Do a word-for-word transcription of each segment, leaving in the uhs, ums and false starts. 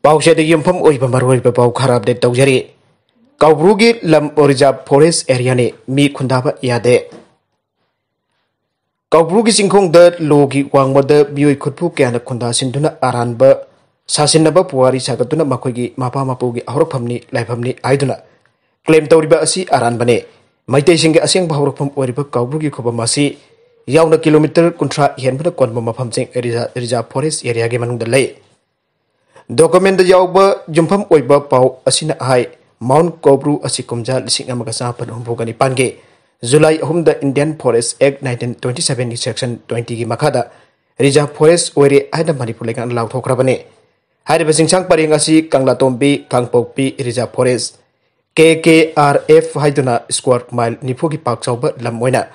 ꯄꯥꯎꯁꯦꯗ ꯌꯨꯝꯐꯝ ꯑꯣꯏꯕ ꯃꯔꯨꯑꯣꯏꯕ ꯄꯥꯎ ꯈꯔ ꯑꯞꯗꯦꯠ ꯇꯧꯖꯔꯤ꯫ ꯀꯧꯕ꯭ꯔꯨꯒꯤ ꯂꯝ ꯔꯤꯖꯥꯔꯚ ꯐꯣꯔꯦꯁ ꯑꯦꯔꯤꯌꯥꯅꯤ, ꯃꯤ ꯈꯨꯟꯗꯥꯕ ꯌꯥꯗꯦ꯫ ꯀꯧꯕ꯭ꯔꯨꯒꯤ ꯆꯤꯡꯈꯣꯡꯗ ꯂꯣꯒꯤ ꯋꯥꯡꯃꯗ ꯃꯤꯑꯣꯏ ꯈꯨꯠꯄꯨ ꯀꯌꯥꯅ ꯈꯨꯟꯗꯥꯁꯤꯟꯗꯨꯅ ꯑꯔꯥꯟꯕ ꯁꯥꯁꯤꯟꯅꯕ ꯄꯨꯋꯥꯔꯤ ꯁꯥꯒꯠꯇꯨꯅ ꯃꯈꯣꯏꯒꯤ ꯃꯄꯥ ꯃꯄꯨꯒꯤ ꯍꯧꯔꯛꯐꯝꯅꯤ, ꯂꯥꯏꯐꯝꯅꯤ ꯍꯥꯏꯗꯨꯅ ꯀ꯭ꯂꯦꯝ ꯇꯧꯔꯤꯕ ꯑꯁꯤ ꯑꯔꯥꯟꯕꯅꯤ꯫ ꯃꯩꯇꯩꯁꯤꯡꯒꯤ ꯑꯁꯦꯡꯕ ꯍꯧꯔꯛꯐꯝ ꯑꯣꯏꯔꯤꯕ ꯀꯧꯕ꯭ꯔꯨꯒꯤ ꯈꯨꯕꯝ ꯑꯁꯤ ꯌꯥꯎꯅ ꯀꯤꯂꯣꯃꯤꯇꯔ ꯀꯨꯟꯊ꯭ꯔꯥ ꯍꯦꯟꯕꯅ ꯀꯣꯟꯕ ꯃꯐꯝꯁꯤꯡ ꯔꯤꯖꯥ-, ꯔꯤꯖꯥꯔꯚ ꯐꯣꯔꯦꯁ ꯑꯦꯔꯤꯌꯥꯒꯤ ꯃꯅꯨꯡꯗ ꯂꯩ꯫ ꯗꯣꯀꯨꯃꯦꯟꯗ ꯌꯥꯎꯕ ꯌꯨꯝꯐꯝ ꯑꯣꯏꯕ ꯄꯥꯎ ꯑꯁꯤꯅ ꯍꯥꯏ, ꯃꯥꯎꯟ ꯀꯧꯕ꯭ꯔꯨ ꯑꯁꯤ ꯀꯨꯝꯖꯥ ꯂꯤꯁꯤꯡ ꯑꯃꯒ ꯆꯥꯃꯥꯄꯟ ꯍꯨꯝꯐꯨꯒ ꯅꯤꯄꯥꯟꯒꯤ ꯖꯨꯂꯥꯏ ꯑꯍꯨꯝꯗ Indian Forest Act nineteen twenty sevenꯒꯤ section twentyꯒꯤ ꯃꯈꯥꯗ ꯔꯤꯖꯥꯔꯚ ꯐꯣꯔꯦꯁ ꯑꯣꯏꯔꯦ ꯍꯥꯏꯅ ꯃꯅꯤꯄꯨꯔ ꯂꯩꯉꯥꯛꯅ ꯂꯥꯎꯊꯣꯛꯈ꯭ꯔꯕꯅꯤ꯫ ꯍꯥꯏꯔꯤꯕ ꯆꯤꯡꯁꯥꯡ ꯄꯔꯦꯡ ꯑꯁꯤ ꯀꯪꯂꯥꯇꯣꯝꯕꯤ, ꯀꯥꯡꯄꯣꯛꯄꯤ ꯔꯤꯖꯥꯔꯚ ꯐꯣꯔꯦꯁ, ꯀꯦ ꯀꯦ ꯑꯥꯔ ꯑꯦꯐ ꯍꯥꯏꯗꯨꯅ ꯁ꯭ꯀ꯭ꯋꯥꯔ ꯃꯥꯏꯜ ꯅꯤꯐꯨꯒꯤ ꯄꯥꯛ ꯆꯥꯎꯕ ꯂꯝ ꯑꯣꯏꯅ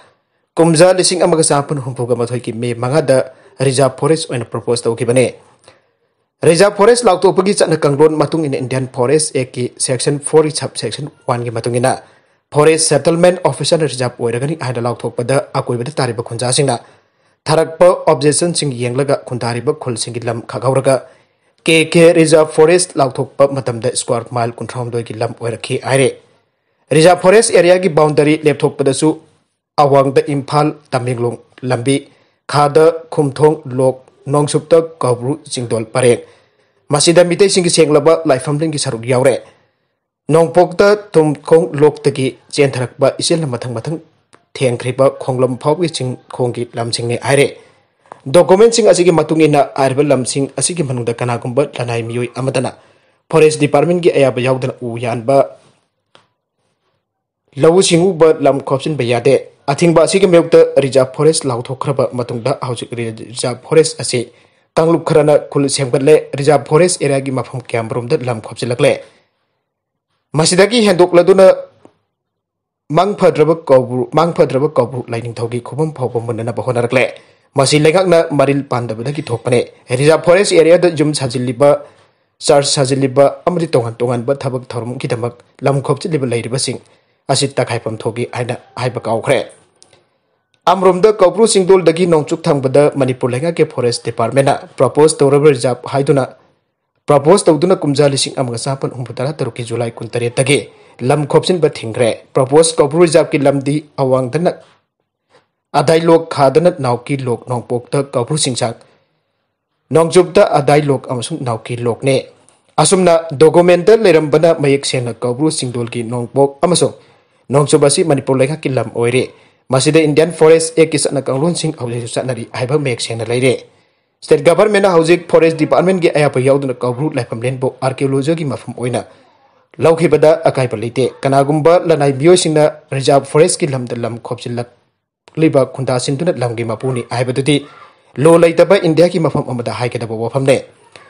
ꯀꯨꯝꯖꯥ ꯂꯤꯁꯤꯡ ꯑꯃꯒ ꯆꯥꯃꯥꯄꯟ ꯍꯨꯝꯐꯨꯒ ꯃꯥꯊꯣꯏꯒꯤ ꯃꯦ ꯃꯉꯥꯗ ꯔꯤꯖꯥꯔꯚ ꯐꯣꯔꯦꯁ ꯑꯣꯏꯅ ꯄ꯭ꯔꯣꯄꯣꯁ ꯇꯧꯈꯤꯕꯅꯤ꯫ ꯔꯤꯖꯥꯔꯚ ꯐꯣꯔꯦꯁ ꯂꯥꯎꯊꯣꯛꯄꯒꯤ ꯆꯠꯅ ꯀꯥꯡꯂꯣꯟ ꯃꯇꯨꯡ ꯏꯟꯅ Indian Forest Actꯀꯤ section fourꯒꯤ sub section oneꯒꯤ ꯃꯇꯨꯡ ꯏꯟꯅ ꯐꯣꯔꯦꯁ ꯁꯦꯇꯜꯃꯦꯟ ꯑꯣꯐꯤꯁꯔꯅ ꯔꯤꯖꯥꯔꯚ ꯑꯣꯏꯔꯒꯅꯤ ꯍꯥꯏꯅ ꯂꯥꯎꯊꯣꯛꯄꯗ ꯑꯀꯣꯏꯕꯗ ꯇꯥꯔꯤꯕ ꯈꯨꯟꯖꯥꯁꯤꯡꯅ ꯊꯥꯔꯛꯄ ꯑꯣꯕꯖꯦꯛꯁꯟꯁꯤꯡ ꯌꯦꯡꯂꯒ ꯈꯨꯟꯗꯥꯔꯤꯕ ꯈꯨꯜꯁꯤꯡꯒꯤ ꯂꯝ ꯈꯥꯛꯍꯧꯔꯒ ꯀꯦ ꯀꯦ ꯔꯤꯖꯥꯔꯚ ꯐꯣꯔꯦꯁ ꯂꯥꯎꯊꯣꯛꯄ ꯃꯇꯝꯗ ꯁ꯭ꯀ꯭ꯋꯥꯔ ꯃꯥꯏꯜ ꯀꯨꯟꯊ꯭ꯔꯥꯍꯨꯝꯗꯣꯏꯒꯤ ꯂꯝ ꯑꯣꯏꯔꯛꯈꯤ ꯍꯥꯏꯔꯦ꯫ ꯔꯤꯖꯥꯔꯚ ꯐꯣꯔꯦꯁ ꯑꯦꯔꯤꯌꯥꯒꯤ ꯕꯥꯎꯟꯗꯔꯤ ꯂꯦꯞꯊꯣꯛꯄꯗꯁꯨ ꯑꯋꯥꯡꯗ ꯏꯝꯐꯥꯜ ꯇꯃꯦꯡꯂꯣꯡ ꯂꯝꯕꯤ, ꯈꯥꯗ ꯈꯨꯝꯊꯣꯡ ꯂꯣꯛ, ꯅꯣꯡꯆꯨꯞꯇ ꯀꯧꯕ꯭ꯔꯨ ꯆꯤꯡꯗꯣꯜ ꯄꯔꯦꯡ꯫ ꯃꯁꯤꯗ ꯃꯤꯇꯩꯁꯤꯡꯒꯤ ꯁꯦꯡꯂꯕ ꯂꯥꯏꯐꯝꯂꯦꯟꯒꯤ ꯁꯔꯨꯛ ꯌꯥꯎꯔꯦ꯫ ꯅꯣꯡꯄꯣꯛꯇ ꯊꯨꯝꯈꯣꯡ ꯂꯣꯛꯇꯒꯤ ꯆꯦꯟꯊꯔꯛꯄ ꯏꯆꯦꯜꯅ ꯃꯊꯪ ꯃꯊꯪ ꯊꯦꯡꯈ꯭ꯔꯤꯕ ꯈꯣꯡꯂꯝ ꯐꯥꯎꯕꯒꯤ ꯆꯤꯡꯈꯣꯡꯒꯤ ꯂꯝꯁꯤꯡꯅꯤ ꯍꯥꯏꯔꯦ꯫ ꯗꯣꯀꯨꯃꯦꯟꯁꯤꯡ ꯑꯁꯤꯒꯤ ꯃꯇꯨꯡ ꯏꯟꯅ ꯍꯥꯏꯔꯤꯕ ꯂꯝꯁꯤꯡ ꯑꯁꯤꯒꯤ ꯃꯅꯨꯡꯗ ꯀꯅꯥꯒꯨꯝꯕ ꯂꯅꯥꯏ ꯃꯤꯑꯣꯏ ꯑꯃꯗꯅ ꯐꯣꯔꯦꯁ ꯗꯤꯄꯥꯔꯠꯃꯦꯟꯒꯤ ꯑꯌꯥꯕ ꯌꯥꯎꯗꯅ ꯎ ꯌꯥꯟꯕ, ꯂꯧꯎ ꯁꯤꯡꯎꯕ ꯂꯝ ꯈꯣꯞꯆꯤꯟꯕ ꯌꯥꯗꯦ꯫ ꯑꯊꯤꯡꯕ ꯑꯁꯤꯒꯤ ꯃꯥꯌꯣꯛꯇ ꯔꯤꯖꯥꯔꯚ ꯐꯣꯔꯦꯁ ꯂꯥꯎꯊꯣꯛꯈ꯭ꯔꯕ ꯃꯇꯨꯡꯗ ꯍꯧꯖꯤꯛ ꯔꯤꯖꯥꯔꯚ ꯐꯣꯔꯦꯁ ꯑꯁꯤ ꯀꯥꯡꯂꯨꯞ ꯈꯔꯅ ꯈꯨꯜ ꯁꯦꯝꯒꯠꯂꯦ꯫ ꯔꯤꯖꯥꯔꯚ ꯐꯣꯔꯦꯁ ꯑꯦꯔꯤꯌꯥꯒꯤ ꯃꯐꯝ ꯀꯌꯥꯃꯔꯣꯝꯗ ꯂꯝ ꯈꯣꯞꯆꯤꯜꯂꯛꯂꯦ꯫ ꯃꯁꯤꯗꯒꯤ ꯍꯦꯟꯗꯣꯛꯂꯗꯨꯅ ꯃꯥꯡ ꯐꯗ꯭ꯔꯕ ꯀꯧꯕ꯭ꯔꯨ, ꯃꯥꯡ ꯐꯗ꯭ꯔꯕ ꯀꯧꯕ꯭ꯔꯨ ꯂꯥꯏꯅꯤꯡꯊꯧꯒꯤ ꯈꯨꯕꯝ ꯐꯥꯎꯕ ꯃꯨꯟꯅꯅꯕ ꯍꯣꯠꯅꯔꯛꯂꯦ꯫ ꯃꯁꯤ ꯂꯩꯉꯥꯛꯅ ꯃꯔꯤꯜ ꯄꯥꯟꯗꯕꯗꯒꯤ ꯊꯣꯛꯄꯅꯦ꯫ ꯔꯤꯖꯥꯔꯚ ꯐꯣꯔꯦꯁ ꯑꯦꯔꯤꯌꯥꯗ ꯌꯨꯝ ꯁꯥꯖꯤꯜꯂꯤꯕ, ꯆꯔꯆ ꯁꯥꯖꯤꯜꯂꯤꯕ ꯑꯃꯗꯤ ꯇꯣꯉꯥꯟ ꯇꯣꯉꯥꯟꯕ ꯊꯕꯛ ꯊꯧꯔꯝꯒꯤꯗꯃꯛ ꯂꯝ ꯈꯣꯞꯆꯤꯜꯂꯤꯕ ꯂꯩꯔꯤꯕꯁꯤꯡ ꯑꯁꯤ ꯇꯛꯈꯥꯏꯐꯝ ꯊꯣꯛꯏ ꯍꯥꯏꯅ ꯍꯥꯏꯕ ꯀꯥꯎꯈ꯭ꯔꯦ꯫ ꯑꯃꯔꯣꯝꯗ ꯀꯧꯕ꯭ꯔꯨ ꯆꯤꯡꯗꯣꯜꯗꯒꯤ ꯅꯣꯡꯆꯨꯞ ꯊꯪꯕꯗ ꯃꯅꯤꯄꯨꯔ ꯂꯩꯉꯥꯛꯀꯤ ꯐꯣꯔꯦꯁ ꯗꯤꯄꯥꯔꯠꯃꯦꯟꯅ ꯄ꯭ꯔꯣꯄꯣꯁ ꯇꯧꯔꯕ ꯔꯤꯖꯥꯔꯚ ꯍꯥꯏꯗꯨꯅ ꯄ꯭ꯔꯣꯄꯣꯁ ꯇꯧꯗꯨꯅ ꯀꯨꯝꯖꯥ ꯂꯤꯁꯤꯡ ꯑꯃꯒ ꯆꯥꯄꯟ ꯍꯨꯝꯐꯨ ꯇꯔꯥ ꯇꯔꯨꯛꯀꯤ ꯖꯨꯂꯥꯏ ꯀꯨꯟꯇꯔꯦꯠꯇꯒꯤ ꯂꯝ ꯈꯣꯞꯆꯤꯟꯕ ꯊꯤꯡꯈ꯭ꯔꯦ꯫ ꯄ꯭ꯔꯣꯄꯣꯁ ꯀꯧꯕ꯭ꯔꯨ ꯔꯤꯖꯥꯔꯚꯀꯤ ꯂꯝꯗꯤ ꯑꯋꯥꯡꯗꯅ ꯑꯗꯥꯏꯂꯣꯛ, ꯈꯥꯗꯅ ꯅꯥꯎꯀꯤ ꯂꯣꯛ, ꯅꯣꯡꯄꯣꯛꯇ ꯀꯧꯕ꯭ꯔꯨ ꯆꯤꯡꯁꯥꯡ, ꯅꯣꯡꯆꯨꯞꯇ ꯑꯗꯥꯏ ꯂꯣꯛ ꯑꯃꯁꯨꯡ ꯅꯥꯎꯀꯤ ꯂꯣꯛꯅꯦ꯫ ꯑꯁꯨꯝꯅ ꯗꯣꯀꯨꯃꯦꯟꯗ ꯂꯩꯔꯝꯕꯅ ꯃꯌꯦꯛ ꯁꯦꯡꯅ ꯀꯧꯕ꯭ꯔꯨ ꯆꯤꯡꯗꯣꯜꯒꯤ ꯅꯣꯡꯄꯣꯛ ꯑꯃꯁꯨꯡ ꯅꯣꯡꯆꯨꯞ ꯑꯁꯤ ꯃꯅꯤꯄꯨꯔ ꯂꯩꯉꯥꯛꯀꯤ ꯂꯝ ꯑꯣꯏꯔꯦ꯫ ꯃꯁꯤꯗ ꯏꯟꯗꯤꯌꯥꯟ ꯐꯣꯔꯦꯁ ꯑꯦꯛꯀꯤ ꯆꯠꯅ ꯀꯥꯡꯂꯣꯟꯁꯤꯡ ꯍꯧꯖꯤꯛꯁꯨ ꯆꯠꯅꯔꯤ ꯍꯥꯏꯕ ꯃꯌꯦꯛ ꯁꯦꯡꯅ ꯂꯩꯔꯦ꯫ ꯁ꯭ꯇꯦꯠ ꯒꯚꯔꯟꯃꯦꯟꯠꯅ ꯍꯧꯖꯤꯛ ꯐꯣꯔꯦꯁꯠ ꯗꯤꯄꯥꯔꯠꯃꯦꯟꯠꯀꯤ ꯑꯌꯥꯕ ꯌꯥꯎꯗꯅ ꯀꯧꯕ꯭ꯔꯨ ꯂꯥꯏꯐꯝꯂꯦꯟꯕꯨ ꯑꯥꯔꯀꯤꯑꯣꯂꯣꯖꯤꯒꯤ ꯃꯐꯝ ꯑꯣꯏꯅ ꯂꯧꯈꯤꯕꯗ ꯑꯀꯥꯏꯕ ꯂꯩꯇꯦ꯫ ꯀꯅꯥꯒꯨꯝꯕ ꯂꯅꯥꯏ ꯃꯤꯑꯣꯏꯁꯤꯡꯅ ꯔꯤꯖꯥꯔꯚ ꯐꯣꯔꯦꯁꯠꯀꯤ ꯂꯝꯗ ꯂꯝ ꯈꯣꯞꯆꯤꯜꯂꯛꯂꯤꯕ ꯈꯨꯟꯗꯥ ꯁꯤꯟꯗꯨꯅ ꯂꯝꯒꯤ ꯃꯄꯨꯅꯤ ꯍꯥꯏꯕꯗꯨꯗꯤ ꯂꯣ ꯂꯩꯇꯕ ꯏꯟꯗꯤꯌꯥꯒꯤ ꯃꯐꯝ ꯑꯃꯗ ꯍꯥꯏꯒꯗꯕ ꯋꯥꯐꯝꯅꯦ꯫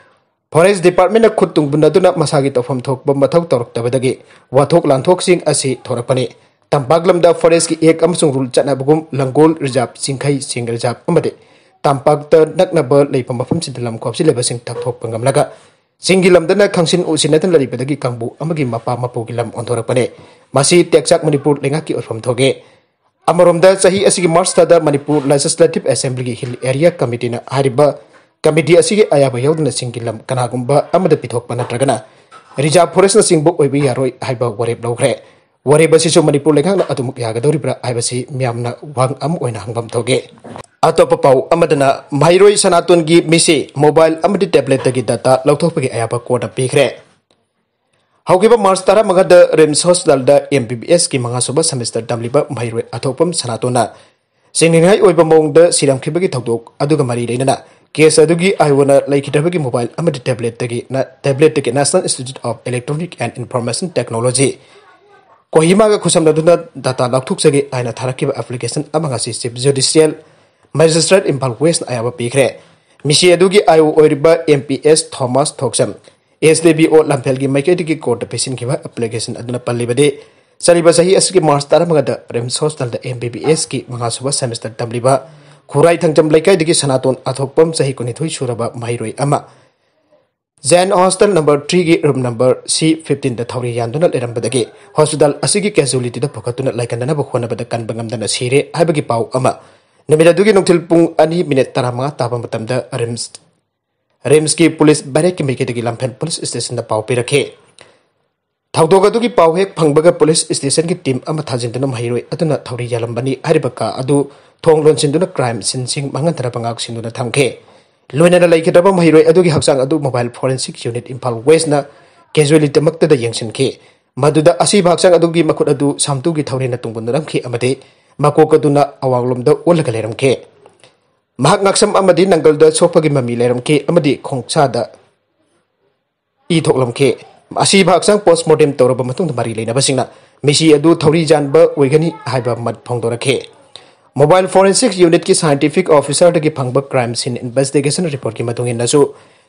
ꯐꯣꯔꯦꯁꯠ ꯗꯤꯄꯥꯔꯠꯃꯦꯟꯠꯅ ꯈꯨꯠ ꯇꯨꯡꯕꯨꯟꯅꯗꯨꯅ ꯃꯁꯥꯒꯤ ꯇꯧꯐꯝ ꯊꯣꯛꯄ ꯃꯊꯧ ꯇꯧꯔꯛꯇꯕꯗꯒꯤ ꯋꯥꯊꯣꯛ ꯂꯥꯟꯊꯣꯛꯁꯤꯡ ꯑꯁꯤ ꯊꯣꯔꯛꯄꯅꯤ꯫ ꯇꯝꯄꯥꯛ ꯂꯝꯗ ꯐꯣꯔꯦꯁꯠꯀꯤ ꯑꯦꯛ ꯑꯃꯁꯨꯡ ꯔꯨꯜ ꯆꯠꯅꯕꯒꯨꯝ ꯂꯪꯒꯣꯜ ꯔꯤꯖꯥꯔꯚ, ꯆꯤꯡꯈꯩ ꯆꯤꯡ ꯔꯤꯖꯥꯔꯚ ꯑꯃꯗꯤ ꯇꯝꯄꯥꯛꯇ ꯅꯛꯅꯕ ꯂꯩꯐꯝ ꯃꯐꯝꯁꯤꯡꯗ ꯂꯝ ꯈꯣꯞꯆꯤꯜꯂꯤꯕꯁꯤꯡ ꯊꯥꯊꯣꯛꯄ ꯉꯝꯂꯒ ꯆꯤꯡꯒꯤ ꯂꯝꯗꯅ ꯈꯪꯁꯤꯟ ꯎꯁꯤꯟꯅꯗꯅ ꯂꯩꯕꯗꯒꯤ ꯀꯥꯡꯕꯨ ꯑꯃꯒꯤ ꯃꯄꯥ ꯃꯄꯨꯒꯤ ꯂꯝ ꯑꯣꯟꯊꯣꯔꯛꯄꯅꯦ꯫ ꯃꯁꯤ ꯇꯦꯛꯆꯥꯛ ꯃꯅꯤꯄꯨꯔ ꯂꯩꯉꯥꯛꯀꯤ ꯑꯣꯏꯐꯝ ꯊꯣꯛꯑꯦ꯫ ꯑꯃꯔꯣꯝꯗ ꯆꯍꯤ ꯑꯁꯤꯒꯤ ꯃꯥꯔꯆ ꯊꯥꯗ ꯃꯅꯤꯄꯨꯔ ꯂꯦꯖꯤꯁꯂꯦꯇꯤꯚ ꯑꯦꯁꯦꯝꯕ꯭ꯂꯤꯒꯤ ꯍꯤꯜ ꯑꯦꯔꯤꯌꯥ ꯀꯃꯤꯇꯤꯅ ꯍꯥꯏꯔꯤꯕ ꯀꯃꯤꯇꯤ ꯑꯁꯤꯒꯤ ꯑꯌꯥꯕ ꯌꯥꯎꯗꯅ ꯆꯤꯡꯒꯤ ꯂꯝ ꯀꯅꯥꯒꯨꯝꯕ ꯑꯃꯗ ꯄꯤꯊꯣꯛꯄ ꯅꯠꯇ꯭ꯔꯒꯅ ꯔꯤꯖꯥꯔꯚ ꯐꯣꯔꯦꯁꯠꯅꯆꯤꯡꯕ ꯑꯣꯏꯕ ꯌꯥꯔꯣꯏ ꯍꯥꯏꯕ ꯋꯥꯔꯦꯞ ꯂꯧꯈ꯭ꯔꯦ꯫ ꯋꯥꯔꯦꯞ ꯑꯁꯤꯁꯨ ꯃꯅꯤꯄꯨꯔ ꯂꯩꯉꯥꯛꯅ ꯑꯗꯨꯃꯛ ꯌꯥꯒꯗꯧꯔꯤꯕ꯭ꯔꯥ ꯍꯥꯏꯕꯁꯤ ꯃꯤꯌꯥꯝꯅ ꯋꯥꯍꯪ ꯑꯃ ꯑꯣꯏꯅ ꯍꯪꯐꯝ ꯊꯣꯛꯑꯦ꯫ ꯑꯇꯣꯞꯄ ꯄꯥꯎ ꯑꯃꯗꯅ ꯃꯍꯩꯔꯣꯏ ꯁꯅꯥꯇꯣꯟꯒꯤ ꯃꯤꯁꯤ ꯃꯣꯕꯥꯏꯜ ꯑꯃꯗꯤ ꯇꯦꯕ꯭ꯂꯦꯠꯇꯒꯤ ꯗꯥꯇꯥ ꯂꯧꯊꯣꯛꯄꯒꯤ ꯑꯌꯥꯕ ꯀꯣꯔꯠꯅ ꯄꯤꯈ꯭ꯔꯦ꯫ ꯍꯧꯈꯤꯕ ꯃꯥꯔꯆ ꯇꯔꯥꯃꯉꯥꯗ ꯔꯤꯝꯁ ꯍꯣꯁꯄꯤꯇꯥꯜꯗ ꯑꯦꯝ ꯕꯤ ꯕꯤ ꯑꯦꯁꯀꯤ ꯃꯉꯥꯁꯨꯕ ꯁꯦꯃꯤꯁꯇꯔ ꯇꯝꯂꯤꯕ ꯃꯍꯩꯔꯣꯏ ꯑꯊꯣꯛꯄꯝ ꯁꯅꯥꯇꯣꯟꯅ ꯁꯤꯡꯅꯤꯡꯉꯥꯏ ꯑꯣꯏꯕ ꯃꯑꯣꯡꯗ ꯁꯤꯔꯝꯈꯤꯕꯒꯤ ꯊꯧꯗꯣꯛ ꯑꯗꯨꯒ ꯃꯔꯤ ꯂꯩꯅꯅ ꯀꯦꯁ ꯑꯗꯨꯒꯤ ꯑꯥꯏ ꯑꯣꯅ ꯂꯩꯈꯤꯗ꯭ꯔꯕꯒꯤ ꯃꯣꯕꯥꯏꯜ ꯑꯃꯗꯤ ꯇꯦꯕ꯭ꯂꯦꯠꯇꯒꯤ ꯅ-, ꯇꯦꯕ꯭ꯂꯦꯠꯇꯒꯤ National Institute of Electronic and Information Technology, ꯀꯣꯍꯤꯃꯥꯒ ꯈꯨꯠꯁꯝꯅꯗꯨꯅ ꯗꯥꯇꯥ ꯂꯧꯊꯣꯛꯆꯒꯦ ꯍꯥꯏꯅ ꯊꯥꯔꯛꯈꯤꯕ ꯑꯦꯄ꯭ꯂꯤꯀꯦꯁꯟ ꯑꯃ ꯉꯁꯤ ꯆꯤꯐ ꯖꯨꯗꯤꯁꯤꯌꯦꯜ ꯃꯦꯖꯤꯁꯇ꯭ꯔꯦꯠ ꯏꯝꯐꯥꯜ ꯋꯦꯁꯅ ꯑꯌꯥꯕ ꯄꯤꯈ꯭ꯔꯦ꯫ ꯃꯤꯁꯤ ꯑꯗꯨꯒꯤ ꯑꯥꯏ ꯑꯣ ꯑꯣꯏꯔꯤꯕ M P S Thomas Thokchom, S D B O ꯂꯝꯐꯦꯜꯒꯤ ꯃꯥꯏꯀꯩꯗꯒꯤ ꯀꯣꯔꯠꯇ ꯄꯤꯁꯤꯟꯈꯤꯕ ꯑꯦꯄ꯭ꯂꯤꯀꯦꯁꯟ ꯑꯗꯨꯅ ꯄꯜꯂꯤꯕꯗꯤ, ꯆꯠꯂꯤꯕ ꯆꯍꯤ ꯑꯁꯤꯒꯤ ꯃꯥꯔꯆ ꯇꯔꯥꯃꯉꯥꯗ ꯔꯤꯝꯁ ꯍꯣꯁꯄꯤꯇꯥꯜꯗ ꯑꯦꯝ ꯕꯤ ꯕꯤ ꯑꯦꯁꯀꯤ ꯃꯉꯥꯁꯨꯕ ꯁꯦꯃꯤꯁꯇꯔ ꯇꯝꯂꯤꯕ ꯈꯨꯔꯥꯏ ꯊꯥꯡꯖꯝ ꯂꯩꯀꯥꯏꯗꯒꯤ ꯁꯅꯥꯇꯣꯟ ꯑꯊꯣꯛꯄꯝ, ꯆꯍꯤ ꯀꯨꯟꯅꯤꯊꯣꯏ ꯁꯨꯔꯕ ꯃꯍꯩꯔꯣꯏ ꯑꯃ, ꯖꯦꯟ ꯍꯣꯁꯇꯦꯜ ꯅꯝꯕꯔ ꯊ꯭ꯔꯤꯒꯤ ꯔꯨꯝ ꯅꯝꯕꯔ ꯁꯤ ꯐꯤꯐꯇꯤꯟꯗ ꯊꯧꯔꯤ ꯌꯥꯟꯗꯨꯅ ꯂꯩꯔꯝꯕꯗꯒꯤ ꯍꯣꯁꯄꯤꯇꯥꯜ ꯑꯁꯤꯒꯤ ꯀꯦꯖꯨꯋꯦꯂꯤꯇꯤꯗ ꯄꯨꯈꯠꯇꯨꯅ ꯂꯥꯏꯀꯠꯅꯅꯕ ꯍꯣꯠꯅꯕꯗ ꯀꯟꯕ ꯉꯝꯗꯅ ꯁꯤꯔꯦ ꯍꯥꯏꯕꯒꯤ ꯄꯥꯎ ꯑꯃ ꯅꯨꯃꯤꯠ ꯑꯗꯨꯒꯤ ꯅꯨꯡꯊꯤꯜ ꯄꯨꯡ ꯑꯅꯤ ꯃꯤꯅꯤꯠ ꯇꯔꯥꯃꯉꯥ ꯇꯥꯕ ꯃꯇꯝꯗ ꯔꯤꯝꯁ ꯔꯤꯝꯁꯀꯤ ꯄꯨꯂꯤꯁ ꯕꯦꯔꯦꯛꯀꯤ ꯃꯥꯏꯀꯩꯗꯒꯤ ꯂꯝꯐꯦꯜ ꯄꯨꯂꯤꯁ ꯁ꯭ꯇꯦꯁꯟꯗ ꯄꯥꯎ ꯄꯤꯔꯛꯈꯤ꯫ ꯊꯧꯗꯣꯛ ꯑꯗꯨꯒꯤ ꯄꯥꯎ ꯍꯦꯛ ꯐꯪꯕꯒ ꯄꯨꯂꯤꯁ ꯁ꯭ꯇꯦꯁꯟꯒꯤ ꯇꯤꯝ ꯑꯃ ꯊꯥꯖꯤꯟꯗꯨꯅ ꯃꯍꯩꯔꯣꯏ ꯑꯗꯨꯅ ꯊꯧꯔꯤ ꯌꯥꯜꯂꯝꯕꯅꯤ ꯍꯥꯏꯔꯤꯕ ꯀꯥ ꯑꯗꯨ ꯊꯣꯡ ꯂꯣꯟꯁꯤꯟꯗꯨꯅ ꯀ꯭ꯔꯥꯏꯝ ꯁꯤꯟꯁꯤꯡ ꯃꯥꯡꯍꯟꯗꯅꯕ ꯉꯥꯛ ꯁꯦꯟꯗꯨꯅ ꯊꯝꯈꯤ꯫ ꯂꯣꯏꯅꯅ ꯂꯩꯈꯤꯗ꯭ꯔꯕ ꯃꯍꯩꯔꯣꯏ ꯑꯗꯨꯒꯤ ꯍꯛꯆꯥꯡ ꯑꯗꯨ ꯃꯣꯕꯥꯏꯜ ꯐꯣꯔꯦꯟꯁꯤꯛ ꯌꯨꯅꯤꯠ ꯏꯝꯐꯥꯜ ꯋꯦꯁꯅ ꯀꯦꯖꯨꯋꯦꯂꯤꯇꯤꯃꯛꯇꯗ ꯌꯦꯡꯁꯤꯟꯈꯤ꯫ ꯃꯗꯨꯗ ꯑꯁꯤꯕ ꯍꯛꯆꯥꯡ ꯑꯗꯨꯒꯤ ꯃꯈꯨꯠ ꯑꯗꯨ ꯁꯥꯝꯇꯨꯒꯤ ꯊꯧꯔꯤꯅ ꯇꯨꯡꯕ ꯅꯔꯝꯈꯤ ꯑꯃꯗꯤ ꯃꯀꯣꯛ ꯑꯗꯨꯅ ꯑꯋꯥꯡꯂꯣꯝꯗ ꯑꯣꯜꯂꯒ ꯂꯩꯔꯝꯈꯤ꯫ ꯃꯍꯥꯛ ꯉꯛꯁꯝ ꯑꯃꯗꯤ ꯅꯪꯒꯜꯗ ꯁꯣꯛꯄꯒꯤ ꯃꯃꯤ ꯂꯩꯔꯝꯈꯤ ꯑꯃꯗꯤ ꯈꯣꯡꯁꯥꯗ ꯏ ꯊꯣꯛꯂꯝꯈꯤ꯫ ꯑꯁꯤꯕ ꯍꯛꯆꯥꯡ ꯄꯣꯁꯃꯣꯔꯇꯦꯝ ꯇꯧꯔꯕ ꯃꯇꯨꯡꯗ ꯃꯔꯤ ꯂꯩꯅꯕꯁꯤꯡꯅ ꯃꯤꯁꯤ ꯑꯗꯨ ꯊꯧꯔꯤ ꯌꯥꯟꯕ ꯑꯣꯏꯒꯅꯤ ꯍꯥꯏꯕ ꯃꯠ ꯐꯣꯡꯗꯣꯔꯛꯈꯤ꯫ ꯃꯣꯕꯥꯏꯜ ꯐꯣꯔꯦꯟꯁꯤꯛ ꯌꯨꯅꯤꯠꯀꯤ ꯁꯥꯏꯟꯇꯤꯐꯤꯛ ꯑꯣꯐꯤꯁꯥꯔꯗꯒꯤ ꯐꯪꯕ ꯀ꯭ꯔꯥꯏꯝ ꯁꯤꯟ ꯏꯟꯚꯦꯁꯇꯤꯒꯦꯁꯟ ꯔꯤꯄꯣꯔꯠꯀꯤ ꯃꯇꯨꯡ ꯏꯟꯅꯁꯨ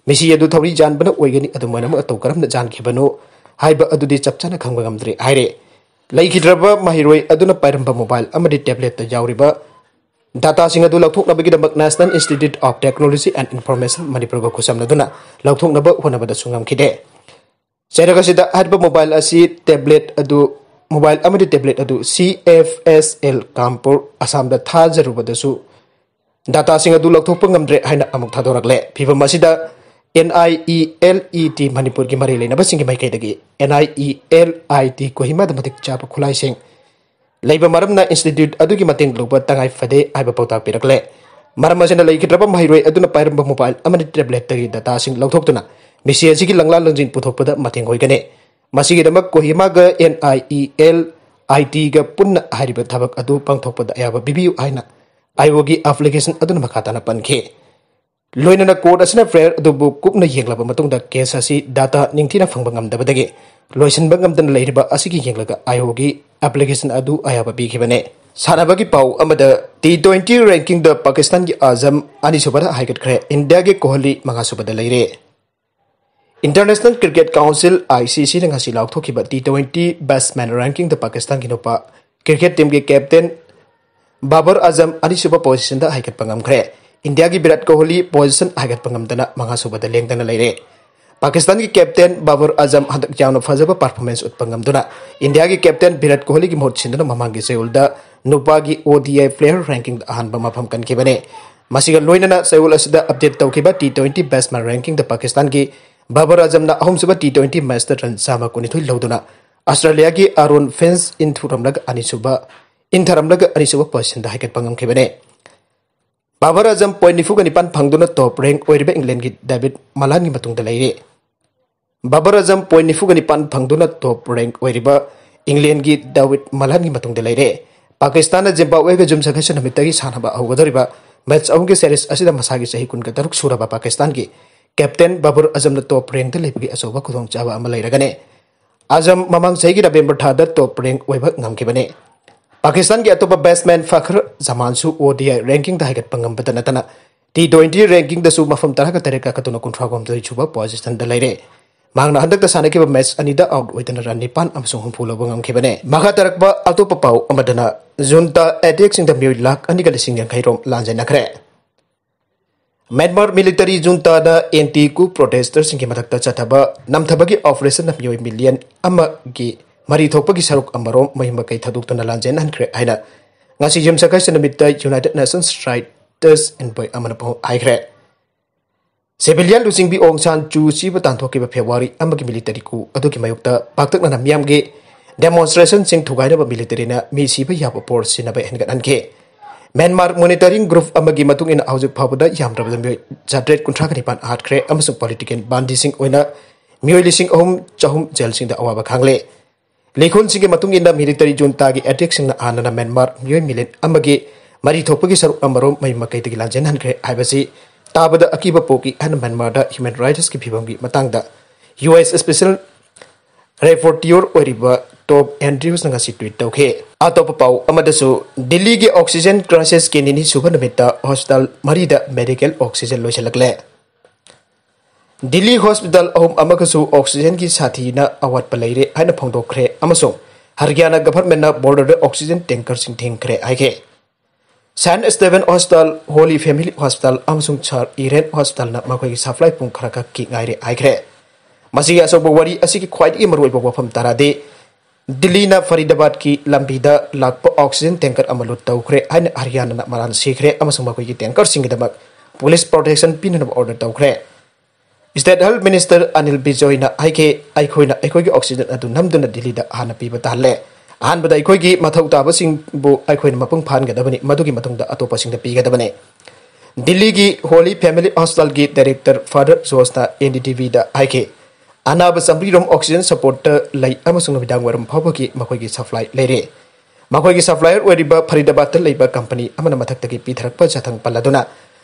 ꯃꯤꯁꯤ ꯑꯗꯨ ꯊꯧꯔꯤ ꯌꯥꯟꯕꯅ ꯑꯣꯏꯒꯅꯤ, ꯑꯗꯨ ꯃꯔꯝ ꯃꯇꯧ ꯀꯔꯝꯅ ꯌꯥꯟꯈꯤꯕꯅꯣ ꯍꯥꯏꯕ ꯑꯗꯨꯗꯤ ꯆꯞ ꯆꯥꯅ ꯈꯪꯕ ꯉꯝꯗ꯭ꯔꯤ ꯍꯥꯏꯔꯦ꯫ ꯂꯩꯈꯤꯗ꯭ꯔꯕ ꯃꯍꯩꯔꯣꯏ ꯑꯗꯨꯅ ꯄꯥꯏꯔꯝꯕ ꯃꯣꯕꯥꯏꯜ ꯑꯃꯗꯤ ꯇꯦꯕ꯭ꯂꯦꯠꯇ ꯌꯥꯎꯔꯤꯕ ꯗꯥꯇꯥꯁꯤꯡ ꯑꯗꯨ ꯂꯧꯊꯣꯛꯅꯕꯒꯤꯗꯃꯛ National Institute of Technology and Information ꯃꯅꯤꯄꯨꯔꯒ ꯈꯨꯠꯁꯝꯅꯗꯨꯅ ꯂꯧꯊꯣꯛꯅꯕ ꯍꯣꯠꯅꯕꯗꯁꯨ ꯉꯝꯈꯤꯗꯦ꯫ ꯆꯩꯔꯛ ꯑꯁꯤꯗ ꯍꯥꯏꯔꯤꯕ ꯃꯣꯕꯥꯏꯜ ꯑꯁꯤ ꯇꯦꯕ꯭ꯂꯦꯠ ꯑꯗꯨ, ꯃꯣꯕꯥꯏꯜ ꯑꯃꯗꯤ ꯇꯦꯕ꯭ꯂꯦꯠ ꯑꯗꯨ C F S L Kanpur, ꯑꯁꯥꯝꯗ ꯊꯥꯖꯔꯨꯕꯗꯁꯨ ꯗꯥꯇꯥꯁꯤꯡ ꯑꯗꯨ ꯂꯧꯊꯣꯛꯄ ꯉꯝꯗ꯭ꯔꯦ ꯍꯥꯏꯅ ꯑꯃꯨꯛ ꯊꯥꯗꯣꯔꯛꯂꯦ꯫ ꯐꯤꯚꯝ ꯑꯁꯤꯗ N I E L E T ꯃꯅꯤꯄꯨꯔꯒꯤ ꯃꯔꯤ ꯂꯩꯅꯕꯁꯤꯡꯒꯤ ꯃꯥꯏꯀꯩꯗꯒꯤ N I E L I T ꯀꯣꯍꯤꯃꯥꯗ ꯃꯇꯤꯛ ꯆꯥꯕ ꯈꯨꯠꯂꯥꯏꯁꯤꯡ ꯂꯩꯕ ꯃꯔꯝꯅ ꯏꯟꯁꯇꯤꯇ꯭ꯌꯨꯠ ꯑꯗꯨꯒꯤ ꯃꯇꯦꯡ ꯂꯧꯕ ꯇꯉꯥꯏ ꯐꯗꯦ ꯍꯥꯏꯕ ꯄꯥꯎꯇꯥꯛ ꯄꯤꯔꯛꯂꯦ꯫ ꯃꯔꯝ ꯑꯁꯤꯅ ꯂꯩꯈꯤꯗ꯭ꯔꯕ ꯃꯍꯩꯔꯣꯏ ꯑꯗꯨꯅ ꯄꯥꯏꯔꯝꯕ ꯃꯣꯕꯥꯏꯜ ꯑꯃꯗꯤ ꯇꯦꯕ꯭ꯂꯦꯠꯇꯒꯤ ꯗꯥꯇꯥꯁꯤꯡ ꯂꯧꯊꯣꯛꯇꯨꯅ ꯃꯤꯁꯤ ꯑꯁꯤꯒꯤ ꯂꯪꯂꯥ ꯂꯪꯖꯤꯟ ꯄꯨꯊꯣꯛꯄꯗ ꯃꯇꯦꯡ ꯑꯣꯏꯒꯅꯤ꯫ ꯃꯁꯤꯒꯤꯗꯃꯛ ꯀꯣꯍꯤꯃꯥꯒ N I E L I T ꯒ ꯄꯨꯟꯅ ꯍꯥꯏꯔꯤꯕ ꯊꯕꯛ ꯑꯗꯨ ꯄꯥꯡꯊꯣꯛꯄꯗ ꯑꯌꯥꯕ ꯄꯤꯕꯤꯌꯨ ꯍꯥꯏꯅ ꯑꯥꯏ ꯑꯣꯒꯤ ꯑꯦꯄ꯭ꯂꯤꯀꯦꯁꯟ ꯑꯗꯨꯅ ꯃꯈꯥ ꯇꯥꯅ ꯄꯟꯈꯤ꯫ ꯂꯣꯏꯅꯅ ꯀꯣꯔꯠ ꯑꯁꯤꯅ ꯐꯤꯔꯌꯥꯜ ꯑꯗꯨꯕꯨ ꯀꯨꯞꯅ ꯌꯦꯡꯂꯕ ꯃꯇꯨꯡꯗ ꯀꯦꯁ ꯑꯁꯤ ꯗꯥꯇꯥ ꯅꯤꯡꯊꯤꯅ ꯐꯪꯕ ꯉꯝꯗꯕꯗꯒꯤ ꯂꯣꯏꯁꯤꯟꯕ ꯉꯝꯗꯅ ꯂꯩꯔꯤꯕ ꯑꯁꯤꯒꯤ ꯌꯦꯡꯂꯒ ꯑꯥꯏ ꯑꯣꯒꯤ ꯑꯦꯄ꯭ꯂꯤꯀꯦꯁꯟ ꯑꯗꯨ ꯑꯌꯥꯕ ꯄꯤꯈꯤꯕꯅꯤ꯫ ꯁꯥꯟꯅꯕꯒꯤ ꯄꯥꯎ ꯑꯃꯗ, T twenty ꯔꯦꯡꯀꯤꯡꯗ ꯄꯥꯀꯤꯁꯇꯥꯟꯒꯤ ꯑꯥꯖꯝ ꯑꯅꯤꯁꯨꯕꯗ ꯍꯥꯏꯒꯠꯈ꯭ꯔꯦ, ꯏꯟꯗꯤꯌꯥꯒꯤ ꯀꯣꯍꯂꯤ ꯃꯉꯥꯁꯨꯕꯗ ꯂꯩꯔꯦ꯫ International Cricket Council, I C C ꯅ ꯉꯁꯤ ꯂꯥꯎꯊꯣꯛꯈꯤꯕ T twenty ꯕꯦꯠꯁꯃꯦꯟ ꯔꯦꯡꯀꯤꯡꯗ ꯄꯥꯀꯤꯁꯇꯥꯟꯒꯤ ꯅꯨꯄꯥ ꯀ꯭ꯔꯤꯀꯦꯠ ꯇꯤꯝꯒꯤ ꯀꯦꯞꯇꯦꯟ ꯕꯥꯕꯔ ꯑꯥꯖꯝ ꯑꯅꯤꯁꯨꯕ ꯄꯣꯖꯤꯁꯟꯗ ꯍꯥꯏꯒꯠꯄ ꯉꯝꯈ꯭ꯔꯦ꯫ ꯏꯟꯗꯤꯌꯥꯒꯤ ꯚꯤꯔꯥꯠ ꯀꯣꯍꯂꯤ ꯄꯣꯖꯤꯁꯟ ꯍꯥꯏꯒꯠꯄ ꯉꯝꯗꯅ ꯃꯉꯥꯁꯨꯕꯗ ꯂꯦꯡꯗꯅ ꯂꯩꯔꯦ꯫ ꯄꯥꯀꯤꯁꯇꯥꯟꯒꯤ ꯀꯦꯞꯇꯦꯟ ꯕꯥꯕꯔ ꯑꯖꯝ ꯍꯟꯗꯛ ꯌꯥꯝꯅ ꯐꯖꯕ performance ꯎꯠꯄ ꯉꯝꯗꯨꯅ ꯏꯟꯗꯤꯌꯥꯒꯤ ꯀꯦꯞꯇꯦꯟ ꯚꯤꯔꯥꯠ ꯀꯣꯍꯂꯤꯒꯤ ꯃꯍꯨꯠ ꯁꯤꯟꯗꯨꯅ ꯃꯃꯥꯡꯒꯤ ꯆꯌꯣꯜꯗ ꯅꯨꯄꯥꯒꯤ ODI player rankingꯗ ꯑꯍꯥꯟꯕ ꯃꯐꯝ ꯀꯟꯈꯤꯕꯅꯤ꯫ ꯃꯁꯤꯒ ꯂꯣꯏꯅꯅ ꯆꯌꯣꯜ ꯑꯁꯤꯗ update ꯇꯧꯈꯤꯕ T twenty batsman rankingꯗ ꯄꯥꯀꯤꯁꯇꯥꯟꯒꯤ ꯕꯥꯕꯔ ꯑꯖꯝꯅ ꯑꯍꯨꯝꯁꯨꯕ T twenty matchꯇ run ꯆꯥꯝꯃ ꯀꯨꯟꯅꯤꯊꯣꯏ ꯂꯧꯗꯨꯅ ꯑꯁꯇ꯭ꯔꯦꯂꯤꯌꯥꯒꯤ ꯑꯥꯔꯣꯟ ꯐꯤꯟꯆ ꯏꯟꯊꯨꯔꯝꯂꯒ ꯑꯅꯤꯁꯨꯕ, ꯏꯟꯊꯔꯝꯂꯒ ꯑꯅꯤꯁꯨꯕ positionꯗ ꯍꯥꯏꯒꯠꯄ ꯉꯝꯈꯤꯕꯅꯤ꯫ ꯕꯥꯕꯔ ꯑꯖꯝ point ꯅꯤꯐꯨꯒ ꯅꯤꯄꯥꯟ ꯐꯪꯗꯨꯅ top rank ꯑꯣꯏꯔꯤꯕ ꯏꯪꯂꯦꯟꯒꯤ ꯗꯦꯕꯤꯗ ꯃꯂꯥꯟꯒꯤ ꯃꯇꯨꯡꯗ ꯂꯩꯔꯦ꯫ ꯕꯥꯕꯔ ꯑꯖꯝ point ꯅꯤꯐꯨꯒ ꯅꯤꯄꯥꯟ ꯐꯪꯗꯨꯅ top rank ꯑꯣꯏꯔꯤꯕ ꯏꯪꯂꯦꯟꯒꯤ ꯗꯦꯕꯤꯗ ꯃꯂꯥꯟꯒꯤ ꯃꯇꯨꯡꯗ ꯂꯩꯔꯦ꯫ ꯄꯥꯀꯤꯁꯇꯥꯟꯅ ꯖꯤꯝꯕꯥꯕꯋꯦꯒ ꯌꯨꯝꯁꯀꯩꯁ ꯅꯨꯃꯤꯠꯇꯒꯤ ꯁꯥꯟꯅꯕ ꯍꯧꯒꯗꯧꯔꯤꯕ match ꯑꯍꯨꯝꯒꯤ series ꯑꯁꯤꯗ ꯃꯁꯥꯒꯤ ꯆꯍꯤ ꯀꯨꯟꯒ ꯇꯔꯨꯛ ꯁꯨꯔꯕ ꯄꯥꯀꯤꯁꯇꯥꯟꯒꯤ ꯀꯦꯞꯇꯦꯟ ꯕꯥꯕꯔ ꯑꯖꯝꯅ top rankꯗ ꯂꯩꯕꯒꯤ ꯑꯆꯧꯕ ꯈꯨꯗꯣꯡꯆꯥꯕ ꯑꯃ ꯂꯩꯔꯒꯅꯤ꯫ ꯑꯖꯝ ꯃꯃꯥꯡ ꯆꯍꯤꯒꯤ November ꯊꯥꯗ top rank ꯑꯣꯏꯕ ꯉꯝꯈꯤꯕꯅꯤ꯫ ꯄꯥꯀꯤꯁꯇꯥꯟꯒꯤ ꯑꯇꯣꯞꯄ batsman ꯐꯈꯔ ꯖꯃꯥꯟꯁꯨ ODI rankingꯗ ꯍꯥꯏꯒꯠꯄ ꯉꯝꯕꯇ ꯅꯠꯇꯅ T twenty rankingꯗꯁꯨ ꯃꯐꯝ ꯇꯔꯥꯒ ꯇꯔꯦꯠ ꯀꯥꯈꯠꯇꯨꯅ ꯀꯨꯟꯊ꯭ꯔꯥ ꯍꯨꯝꯗꯣꯏ ꯁꯨꯕ positionꯗ ꯂꯩꯔꯦ꯫ ꯃꯍꯥꯛꯅ ꯍꯟꯗꯛꯇ ꯁꯥꯟꯅꯈꯤꯕ match ꯑꯅꯤꯗ out ꯑꯣꯏꯗꯅ run ꯅꯤꯄꯥꯟ ꯑꯃꯁꯨꯡ ꯍꯨꯝꯐꯨ ꯂꯧꯕ ꯉꯝꯈꯤꯕꯅꯦ꯫ ꯃꯈꯥ ꯇꯥꯔꯛꯄ ꯑꯇꯣꯞꯄ ꯄꯥꯎ ꯑꯃꯗꯅ, junta attackꯁꯤꯡꯗ ꯃꯤꯑꯣꯏ ꯂꯥꯈ ꯑꯅꯤꯒ ꯂꯤꯁꯤꯡ ꯌꯥꯡꯈꯩ ꯔꯣꯝ ꯂꯥꯟꯖꯦꯟꯅꯈ꯭ꯔꯦ꯫ ꯃ꯭ꯌꯥꯟꯃꯥꯔ military juntaꯅ anti coup protesterꯁꯤꯡꯒꯤ ꯃꯊꯛꯇ ꯆꯠꯊꯕ ꯅꯝꯊꯕꯒꯤ operationꯗ ꯃꯤꯑꯣꯏ million ꯑꯃꯒꯤ ꯃꯔꯤ ꯊꯣꯛꯄꯒꯤ ꯁꯔꯨꯛ ꯑꯃꯔꯣꯝ ꯃꯌꯨꯝ ꯃꯀꯩ ꯊꯥꯗꯣꯛꯇꯨꯅ ꯂꯥꯟꯖꯦꯟꯅꯍꯟꯈ꯭ꯔꯦ ꯍꯥꯏꯅ ꯉꯁꯤ ꯌꯨꯝꯁꯀꯩꯁ ꯅꯨꯃꯤꯠꯇ United Nations Rights Envoy ꯑꯃꯅ ꯄꯥꯎ ꯍꯥꯏꯈ꯭ꯔꯦ꯫ Civilian ꯂꯨꯆꯤꯡꯕꯤ ꯑꯣꯡ ꯁꯥꯟ ꯆꯨ ꯁꯤꯕ ꯇꯥꯟꯊꯣꯛꯈꯤꯕ February ꯑꯃꯒꯤ military coup ꯑꯗꯨꯒꯤ ꯃꯥꯌꯣꯛꯇ ꯄꯥꯛꯇꯛꯅꯅ ꯃꯤꯌꯥꯝꯒꯤ demonstrationꯁꯤꯡ ꯊꯨꯒꯥꯏꯅꯕ militaryꯅ ꯃꯤ ꯁꯤꯕ ꯌꯥꯕ force ꯁꯤꯖꯤꯟꯅꯕ ꯍꯦꯟꯒꯠꯍꯟꯈꯤ꯫ ꯃ꯭ꯌꯥꯟꯃꯥꯔ monitoring group ꯑꯃꯒꯤ ꯃꯇꯨꯡ ꯏꯟꯅ ꯍꯧꯖꯤꯛ ꯐꯥꯎꯕꯗ ꯌꯥꯝꯗ꯭ꯔꯕꯗ ꯃꯤꯑꯣꯏ ꯆꯥꯇ꯭ꯔꯦꯠ ꯀꯨꯟꯊ꯭ꯔꯥꯒ ꯅꯤꯄꯥꯟ ꯍꯥꯠꯈ꯭ꯔꯦ ꯑꯃꯁꯨꯡ political banditꯁꯤꯡ ꯑꯣꯏꯅ ꯃꯤꯑꯣꯏ ꯂꯤꯁꯤꯡ ꯑꯍꯨꯝ ꯆꯍꯨꯝ jailꯁꯤꯡꯗ ꯑꯋꯥꯕ ꯈꯥꯡꯂꯦ꯫ ꯂꯤꯈꯨꯟꯁꯤꯡꯒꯤ ꯃꯇꯨꯡ ꯏꯟꯅ military juntaꯒꯤ attackꯁꯤꯡꯅ ꯍꯥꯟꯅꯅ ꯃ꯭ꯌꯥꯟꯃꯥꯔ ꯃꯤꯑꯣꯏ million ꯑꯃꯒꯤ ꯃꯔꯤ ꯊꯣꯛꯄꯒꯤ ꯁꯔꯨꯛ ꯑꯃꯔꯣꯝ ꯃꯌꯨꯝ ꯃꯀꯩꯗꯒꯤ ꯂꯥꯟꯖꯦꯟꯍꯟꯈ꯭ꯔꯦ ꯍꯥꯏꯕꯁꯤ ꯇꯥꯕꯗ ꯑꯀꯤꯕ ꯄꯣꯛꯏ ꯍꯥꯏꯅ ꯃ꯭ꯌꯥꯟꯃꯥꯔꯗ human rightsꯀꯤ ꯐꯤꯕꯝꯒꯤ ꯃꯇꯥꯡꯗ US special rapporteur ꯑꯣꯏꯔꯤꯕ Tom Andrewsꯅ ꯉꯁꯤ tweet ꯇꯧꯈꯤ꯫ ꯑꯇꯣꯞꯄ ꯄꯥꯎ ꯑꯃꯗꯁꯨ, ꯗꯤꯜꯂꯤꯒꯤ oxygen crisisꯀꯤ ꯅꯤꯅꯤ ꯁꯨꯕ ꯅꯨꯃꯤꯠꯇ hospital ꯃꯔꯤꯗ medical oxygen ꯂꯣꯏꯁꯤꯜꯂꯛꯂꯦ꯫ ꯗꯤꯜꯂꯤ hospital ꯑꯍꯨꯝ ꯑꯃꯒꯁꯨ oxygenꯒꯤ ꯁꯥꯊꯤꯅ ꯑꯋꯥꯠꯄ ꯂꯩꯔꯦ ꯍꯥꯏꯅ ꯐꯣꯡꯗꯣꯛꯈ꯭ꯔꯦ ꯑꯃꯁꯨꯡ ꯍꯔꯤꯌꯥꯅꯥ governmentꯅ borderꯗ oxygen tankerꯁꯤꯡ ꯊꯤꯡꯈ꯭ꯔꯦ ꯍꯥꯏꯈꯤ꯫ Saint Stephen Hospital, Holy Family Hospital ꯑꯃꯁꯨꯡ Sir Iran Hospitalꯅ ꯃꯈꯣꯏꯒꯤ supply ꯄꯨꯡ ꯈꯔꯈꯛꯀꯤ ꯉꯥꯏꯔꯦ ꯍꯥꯏꯈ꯭ꯔꯦ꯫ ꯃꯁꯤꯒꯤ ꯑꯆꯧꯕ ꯋꯥꯔꯤ ꯑꯁꯤꯒꯤ ꯈ꯭ꯋꯥꯏꯗꯒꯤ ꯃꯔꯨꯑꯣꯏꯕ ꯋꯥꯐꯝ ꯇꯔꯥꯗꯤ, ꯗꯤꯜꯂꯤꯅ ꯐꯔꯤꯗꯥꯕꯥꯗꯀꯤ ꯂꯝꯕꯤꯗ ꯂꯥꯛꯄ oxygen tanker ꯑꯃ ꯂꯨꯠ ꯇꯧꯈ꯭ꯔꯦ ꯍꯥꯏꯅ ꯍꯔꯤꯌꯥꯅꯥꯅ ꯃꯔꯥꯜ ꯁꯤꯈ꯭ꯔꯦ ꯑꯃꯁꯨꯡ ꯃꯈꯣꯏꯒꯤ tankerꯁꯤꯡꯒꯤꯗꯃꯛ police protection ꯄꯤꯅꯅꯕ order ꯇꯧꯈ꯭ꯔꯦ꯫ State Health Minister ꯑꯅꯤꯜ ꯕꯤꯖꯣꯏꯅ ꯍꯥꯏꯈꯤ, "ꯑꯩꯈꯣꯏꯅ ꯑꯩꯈꯣꯏꯒꯤ oxygen ꯑꯗꯨ ꯅꯝꯗꯨꯅ ꯗꯤꯜꯂꯤꯗ ꯍꯥꯟꯅ ꯄꯤꯕ ꯇꯥꯍꯜꯂꯦ꯫ ꯑꯍꯥꯟꯕꯗ ꯑꯩꯈꯣꯏꯒꯤ ꯃꯊꯧ ꯇꯥꯕꯁꯤꯡꯕꯨ ꯑꯩꯈꯣꯏꯅ ꯃꯄꯨꯡ ꯐꯥꯍꯟꯒꯗꯕꯅꯤ, ꯃꯗꯨꯒꯤ ꯃꯇꯨꯡꯗ ꯑꯇꯣꯞꯄꯁꯤꯡꯗ ꯄꯤꯒꯗꯕꯅꯤ"꯫ ꯗꯤꯜꯂꯤꯒꯤ Holy Family Hospitalꯒꯤ director Father Joshꯅ N D T Vꯗ ꯍꯥꯏꯈꯤ, "ꯑꯅꯥꯕ ꯆꯥꯃꯔꯤ ꯔꯣꯝ oxygen supportꯇ ꯂꯩ ꯑꯃꯁꯨꯡ ꯅꯨꯃꯤꯗꯥꯡ ꯋꯥꯏꯔꯝ ꯐꯥꯎꯕꯒꯤ ꯃꯈꯣꯏꯒꯤ supply ꯂꯩꯔꯦ꯫ ꯃꯈꯣꯏꯒꯤ supplier ꯑꯣꯏꯔꯤꯕ ꯐꯔꯤꯗꯥꯕꯥꯗꯇ ꯂꯩꯕ company ꯑꯃꯅ ꯃꯊꯛꯇꯒꯤ ꯄꯤꯊꯔꯛꯄ ꯆꯥꯊꯪ ꯄꯜꯂꯗꯨꯅ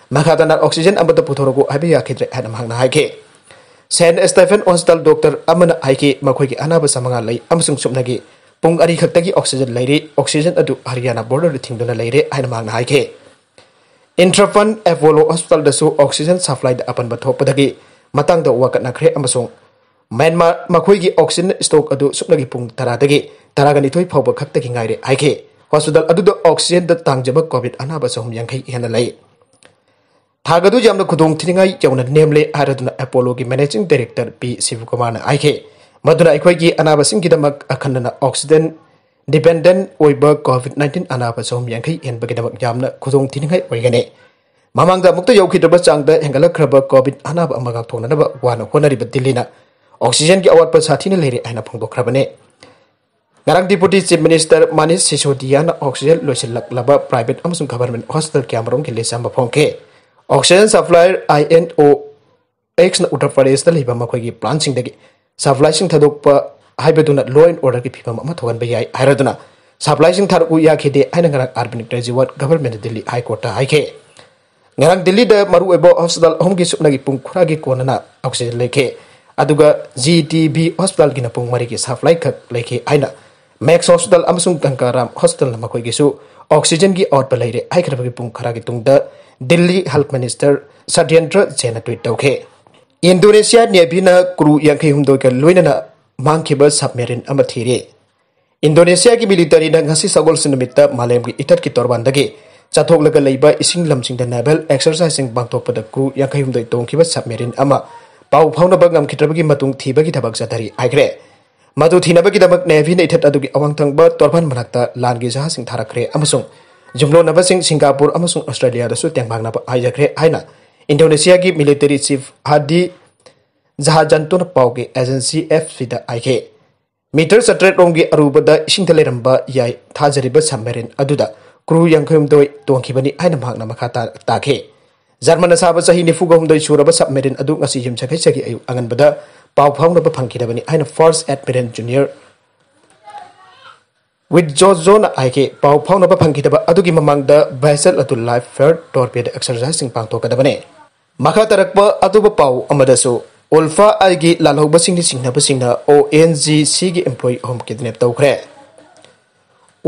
ꯃꯈꯥ ꯇꯥꯅ oxygen ꯑꯃꯠꯇ ꯄꯨꯊꯣꯔꯛꯎ ꯍꯥꯏꯕ ꯌꯥꯈꯤꯗ꯭ꯔꯦ" ꯍꯥꯏꯅ ꯃꯍꯥꯛꯅ ꯍꯥꯏꯈꯤ꯫ Saint Stephen Hospital doctor ꯑꯃꯅ ꯍꯥꯏꯈꯤ, "ꯃꯈꯣꯏꯒꯤ ꯑꯅꯥꯕ ꯆꯥꯃꯉꯥ ꯂꯩ ꯑꯃꯁꯨꯡ ꯁꯨꯞꯅꯒꯤ ꯄꯨꯡ ꯑꯅꯤ ꯈꯛꯇꯒꯤ oxygen ꯂꯩꯔꯤ꯫ Oxygen ꯑꯗꯨ ꯍꯔꯤꯌꯥꯅꯥ borderꯗ ꯊꯤꯡꯗꯨꯅ ꯂꯩꯔꯦ" ꯍꯥꯏꯅ ꯃꯍꯥꯛꯅ ꯍꯥꯏꯈꯤ꯫ Intrapan Apollo Hospitalꯗꯁꯨ oxygen supplyꯗ ꯑꯄꯟꯕ ꯊꯣꯛꯄꯗꯒꯤ ꯃꯇꯥꯡꯗ ꯋꯥꯀꯠꯅꯈ꯭ꯔꯦ ꯑꯃꯁꯨꯡ ꯃ꯭ꯌꯥꯟꯃꯥꯔ ꯃꯈꯣꯏꯒꯤ oxygen stock ꯑꯗꯨ ꯁꯨꯞꯅꯒꯤ ꯄꯨꯡ ꯇꯔꯥꯗꯒꯤ ꯇꯔꯥꯒ ꯅꯤꯊꯣꯏ ꯐꯥꯎꯕ ꯈꯛꯇꯒꯤ ꯉꯥꯏꯔꯦ ꯍꯥꯏꯈꯤ꯫ Hospital ꯑꯗꯨꯗ oxygenꯗ ꯇꯥꯡꯖꯕ COVID ꯑꯅꯥꯕ ꯆꯍꯨꯝ ꯌꯥꯡꯈꯩ ꯍꯦꯟꯅ ꯂꯩ꯫ ꯊꯥꯛ ꯑꯗꯨ ꯌꯥꯝꯅ ꯈꯨꯗꯣꯡ ꯊꯤꯅꯤꯡꯉꯥꯏ ꯌꯧꯅ ꯅꯦꯝꯂꯦ ꯍꯥꯏꯔꯗꯨꯅ Apolloꯒꯤ managing director P ꯁꯤꯕꯀꯨꯃꯥꯔꯅ ꯍꯥꯏꯈꯤ꯫ ꯃꯗꯨꯅ ꯑꯩꯈꯣꯏꯒꯤ ꯑꯅꯥꯕꯁꯤꯡꯒꯤꯗꯃꯛ ꯑꯈꯟꯅꯅ oxygen dependent ꯑꯣꯏꯕ COVID nineteen ꯑꯅꯥꯕ ꯆꯍꯨꯝ ꯌꯥꯡꯈꯩ ꯍꯦꯟꯕꯒꯤꯗꯃꯛ ꯌꯥꯝꯅ ꯈꯨꯗꯣꯡ ꯊꯤꯅꯤꯡꯉꯥꯏ ꯑꯣꯏꯒꯅꯤ꯫ ꯃꯃꯥꯡꯗ ꯑꯃꯨꯛꯇ ꯌꯧꯈꯤꯗ꯭ꯔꯕ ꯆꯥꯡꯗ ꯍꯦꯟꯒꯠꯂꯛꯈ꯭ꯔꯕ COVID ꯑꯅꯥꯕ ꯑꯃ ꯉꯥꯛꯊꯣꯛꯅꯅꯕ ꯋꯥꯅ ꯍꯣꯠꯅꯔꯤꯕ ꯗꯤꯜꯂꯤꯅ oxygenꯒꯤ ꯑꯋꯥꯠꯄ ꯁꯥꯊꯤꯅ ꯂꯩꯔꯦ ꯍꯥꯏꯅ ꯐꯣꯡꯗꯣꯛꯈ꯭ꯔꯕꯅꯤ꯫ ꯉꯔꯥꯡ Deputy Chief Minister Manish ꯁꯤꯁꯣꯗꯤꯌꯥꯅ oxygen ꯂꯣꯏꯁꯤꯜꯂꯛꯂꯕ private ꯑꯃꯁꯨꯡ government hospital ꯀꯌꯥꯃꯔꯨꯝꯒꯤ list ꯑꯃ ꯐꯣꯡꯈꯤ꯫ Oxygen supplier I N O Xꯅ Uttar ꯄ꯭ꯔꯗꯦꯁꯇ ꯂꯩꯕ ꯃꯈꯣꯏꯒꯤ plantꯁꯤꯡꯗꯒꯤ supplyꯁꯤꯡ ꯊꯥꯗꯣꯛꯄ ꯍꯥꯏꯕꯗꯨꯅ law and orderꯒꯤ ꯐꯤꯕꯝ ꯑꯃ ꯊꯣꯛꯍꯟꯕ ꯌꯥꯏ ꯍꯥꯏꯔꯗꯨꯅ supplyꯁꯤꯡ ꯊꯥꯔꯛꯎ ꯌꯥꯈꯤꯗꯦ ꯍꯥꯏꯅ ꯉꯔꯥꯡ Arvind Kejriwal government of Delhi High Courtꯇ ꯍꯥꯏꯈꯤ꯫ ꯉꯔꯥꯡ ꯗꯤꯜꯂꯤꯗ ꯃꯔꯨꯑꯣꯏꯕ hospital ꯑꯍꯨꯝꯒꯤ ꯁꯨꯞꯅꯒꯤ ꯄꯨꯡ ꯈꯨꯔꯥꯒꯤ ꯀꯣꯟꯅꯅ oxygen ꯂꯩꯈꯤ꯫ ꯑꯗꯨꯒ G T B hospitalꯒꯤꯅ ꯄꯨꯡ ꯃꯔꯤꯒꯤ supply ꯈꯛ ꯂꯩꯈꯤ ꯍꯥꯏꯅ Max Hospital ꯑꯃꯁꯨꯡ Gangaram Hospitalꯅ ꯃꯈꯣꯏꯒꯤꯁꯨ oxygenꯒꯤ ꯑꯋꯥꯠꯄ ꯂꯩꯔꯦ ꯍꯥꯏꯈ꯭ꯔꯕꯒꯤ ꯄꯨꯡ ꯈꯔꯒꯤ ꯇꯨꯡꯗ Delhi Health Minister Satyendra Jainꯅ tweet ꯇꯧꯈꯤ꯫ Indonesia Navyꯅ crew ꯌꯥꯡꯈꯩ ꯍꯨꯝꯗꯣꯏꯒ ꯂꯣꯏꯅꯅ ꯃꯥꯡꯈꯤꯕ submarine ꯑꯃ ꯊꯤꯔꯦ꯫ ꯏꯟꯗꯣꯅꯦꯁꯤꯌꯥꯒꯤ militaryꯅ ꯉꯁꯤ ꯁꯒꯣꯜꯁꯦꯟ ꯅꯨꯃꯤꯠꯇ ꯃꯥꯂꯦꯝꯒꯤ ꯏꯊꯠꯀꯤ ꯇꯣꯔꯕꯥꯟꯗꯒꯤ ꯆꯠꯊꯣꯛꯂꯒ ꯂꯩꯕ ꯏꯁꯤꯡ ꯂꯝꯁꯤꯡꯗ naval exerciseꯁꯤꯡ ꯄꯥꯡꯊꯣꯛꯄꯗ crew ꯌꯥꯡꯈꯩ ꯍꯨꯝꯗꯣꯏ ꯇꯣꯡꯈꯤꯕ submarine ꯑꯃ ꯄꯥꯎ ꯐꯥꯎꯅꯕ ꯉꯝꯈꯤꯗ꯭ꯔꯕꯒꯤ ꯃꯇꯨꯡ ꯊꯤꯕꯒꯤ ꯊꯕꯛ ꯆꯠꯊꯔꯤ ꯍꯥꯏꯈ꯭ꯔꯦ꯫ ꯃꯗꯨ ꯊꯤꯅꯕꯒꯤꯗꯃꯛ ꯅꯦꯚꯤꯅ ꯏꯊꯠ ꯑꯗꯨꯒꯤ ꯑꯋꯥꯡ ꯊꯪꯕ ꯇꯣꯔꯕꯥꯟ ꯃꯅꯥꯛꯇ ꯂꯥꯟꯒꯤ ꯖꯍꯥꯖꯁꯤꯡ ꯊꯥꯔꯛꯈ꯭ꯔꯦ ꯑꯃꯁꯨꯡ ꯌꯨꯝꯂꯣꯟꯅꯕꯁꯤꯡ ꯁꯤꯡꯒꯥꯄꯨꯔ ꯑꯃꯁꯨꯡ ꯑꯣꯁꯇ꯭ꯔꯦꯂꯤꯌꯥꯗꯁꯨ ꯇꯦꯡꯕꯥꯡꯅꯕ ꯍꯥꯏꯖꯈ꯭ꯔꯦ ꯍꯥꯏꯅ ꯏꯟꯗꯣꯅꯦꯁꯤꯌꯥꯒꯤ ꯃꯤꯂꯤꯇꯔꯤ ꯆꯤꯐ ꯍꯥꯗꯤ ꯖꯍꯥꯖꯟꯇꯨꯅ ꯄꯥꯎꯒꯤ ꯑꯦꯖꯦꯟꯁꯤ ꯑꯦꯐ ꯁꯤꯗ ꯍꯥꯏꯈꯤ꯫ ꯃꯤꯇꯔ ꯆꯥꯇ꯭ꯔꯦꯠ ꯔꯣꯝꯒꯤ ꯑꯔꯨꯕꯗ ꯏꯁꯤꯡꯗ ꯂꯩꯔꯝꯕ ꯌꯥꯏ ꯊꯥꯖꯔꯤꯕ ꯁꯕꯃꯦꯔꯤꯟ ꯑꯗꯨꯗ ꯀ꯭ꯔꯨ ꯌꯥꯡꯈꯩ ꯍꯨꯝꯗꯣꯏ ꯇꯣꯡꯈꯤꯕꯅꯤ ꯍꯥꯏꯅ ꯃꯍꯥꯛꯅ ꯃꯈꯥ ꯇꯥ-, ꯇꯥꯈꯤ꯫ ꯖꯔꯃꯟꯅ ꯁꯥꯕ ꯆꯍꯤ ꯅꯤꯐꯨꯒ ꯍꯨꯝꯗꯣꯏ ꯁꯨꯔꯕ ꯁꯕꯃꯦꯔꯤꯟ ꯑꯗꯨ ꯉꯁꯤ ꯌꯨꯝꯁꯀꯩꯁꯒꯤ ꯑꯌꯨꯛ ꯑꯉꯟꯕꯗ ꯄꯥꯎ ꯐꯥꯎꯅꯕ ꯐꯪꯈꯤꯗꯕꯅꯤ ꯍꯥꯏꯅ ꯐꯥꯔꯁ ꯑꯦꯗꯃꯤꯔꯦꯜ ꯖꯨꯅꯤꯌꯔ ꯋꯤꯠꯖꯣꯖꯣꯅ ꯍꯥꯏꯈꯤ꯫ ꯄꯥꯎ ꯐꯥꯎꯅꯕ ꯐꯪꯈꯤꯗꯕ ꯑꯗꯨꯒꯤ ꯃꯃꯥꯡꯗ ꯚꯦꯁꯦꯜ ꯑꯗꯨ ꯂꯥꯏꯐ ꯐꯥꯌꯔ ꯇꯣꯔꯄꯦꯗꯣ ꯑꯦꯛꯁꯔꯁꯥꯏꯖꯁꯤꯡ ꯄꯥꯡꯊꯣꯛꯀꯗꯕꯅꯤ꯫ ꯃꯈꯥ ꯇꯥꯔꯛꯄ ꯑꯇꯣꯞꯄ ꯄꯥꯎ ꯑꯃꯗꯁꯨ, ꯎꯜꯐꯥ ꯑꯥꯏꯒꯤ ꯂꯥꯜꯍꯧꯕꯁꯤꯡꯅ ꯆꯤꯡꯅꯕꯁꯤꯡꯅ ꯑꯣ ꯑꯦꯟ ꯖꯤ ꯁꯤꯒꯤ employee ꯑꯍꯨꯝ kidnap ꯇꯧꯈ꯭ꯔꯦ꯫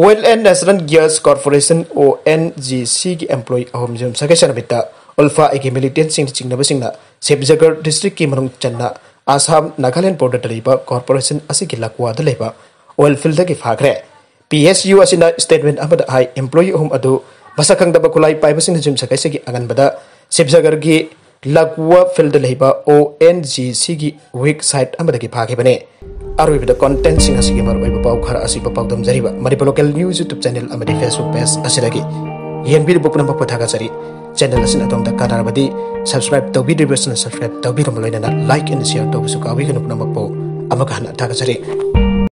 Oil and Natural Gas Corporation, ꯑꯣ ꯑꯦꯟ ꯖꯤ ꯁꯤꯒꯤ employee ꯑꯍꯨꯝ ꯌꯨꯝꯁꯀꯩꯁ ꯅꯨꯃꯤꯠꯇ ꯎꯜꯐꯥ ꯑꯥꯏꯒꯤ ꯃꯤꯂꯤꯇꯦꯟꯁꯤꯡꯅ ꯆꯤꯡꯅꯕꯁꯤꯡꯅ ꯁꯤꯕꯖꯒꯔ ꯗꯤꯁꯇ꯭ꯔꯤꯛꯀꯤ ꯃꯅꯨꯡ ꯆꯟꯅ ꯑꯁꯥꯝ ꯅꯥꯒꯥꯂꯦꯟ ꯕꯣꯔꯗꯔꯗ ꯂꯩꯕ ꯀꯣꯔꯄꯣꯔꯦꯁꯟ ꯑꯁꯤꯒꯤ ꯂꯛꯋꯥꯗ ꯂꯩꯕ ꯑꯣꯏꯜ ꯐꯤꯜꯗꯒꯤ ꯐꯥꯈ꯭ꯔꯦ꯫ ꯄꯤ ꯑꯦꯁ ꯌꯨ ꯑꯁꯤꯅ ꯁ꯭ꯇꯦꯠꯃꯦꯟ ꯑꯃꯗ ꯍꯥꯏ, employee ꯑꯍꯨꯝ ꯑꯗꯨ ꯃꯁꯛ ꯈꯪꯗꯕ ꯈꯨꯠꯂꯥꯏ ꯄꯥꯏꯕꯁꯤꯡꯅ ꯌꯨꯝꯁꯀꯩꯁꯒꯤ ꯑꯉꯟꯕꯗ ꯁꯤꯕꯖꯒꯔꯒꯤ ꯂꯛꯋꯥ ꯐꯤꯜꯗ ꯂꯩꯕ ꯑꯣ ꯑꯦꯟ ꯖꯤ ꯁꯤꯒꯤ ꯋꯤꯛ ꯁꯥꯏꯠ ꯑꯃꯗꯒꯤ ꯐꯥꯈꯤꯕꯅꯤ꯫ ꯑꯔꯣꯏꯕꯗ ꯀꯣꯟꯇꯦꯟꯁꯤꯡ ꯑꯁꯤꯒꯤ ꯃꯔꯨꯑꯣꯏꯕ ꯄꯥꯎ ꯈꯔ ꯑꯁꯤ ꯄꯥꯎꯗꯝꯖꯔꯤꯕ Manipur local news YouTube channel ꯑꯃꯗꯤ ꯐꯦꯁꯕꯨꯛ ꯄꯦꯖ ꯑꯁꯤꯗꯒꯤ꯫ ꯌꯦꯡꯕꯤꯔꯤꯕ ꯄꯨꯝꯅꯃꯛꯄꯨ ꯊꯥꯒꯠꯆꯔꯤ꯫ ꯆꯦꯅꯦꯜ ꯑꯁꯤꯅ ꯑꯗꯣꯝꯗ ꯀꯥꯟꯅꯔꯕꯗꯤ ꯁꯕꯁꯀ꯭ꯔꯥꯏꯕ ꯇꯧꯕꯤꯗ꯭ꯔꯤꯕꯁꯤꯡꯅ ꯁꯕꯁꯀ꯭ꯔꯥꯏꯕ ꯇꯧꯕꯤꯔꯝꯕ ꯂꯣꯏꯅꯅ like and share ꯇꯧꯕꯁꯨ ꯀꯥꯎꯕꯤꯒꯅꯨ꯫ ꯄꯨꯝꯅꯃꯛꯄꯨ ꯑꯃꯨꯛꯀ ꯍꯟꯅ ꯊꯥꯒꯠꯆꯔꯤ꯫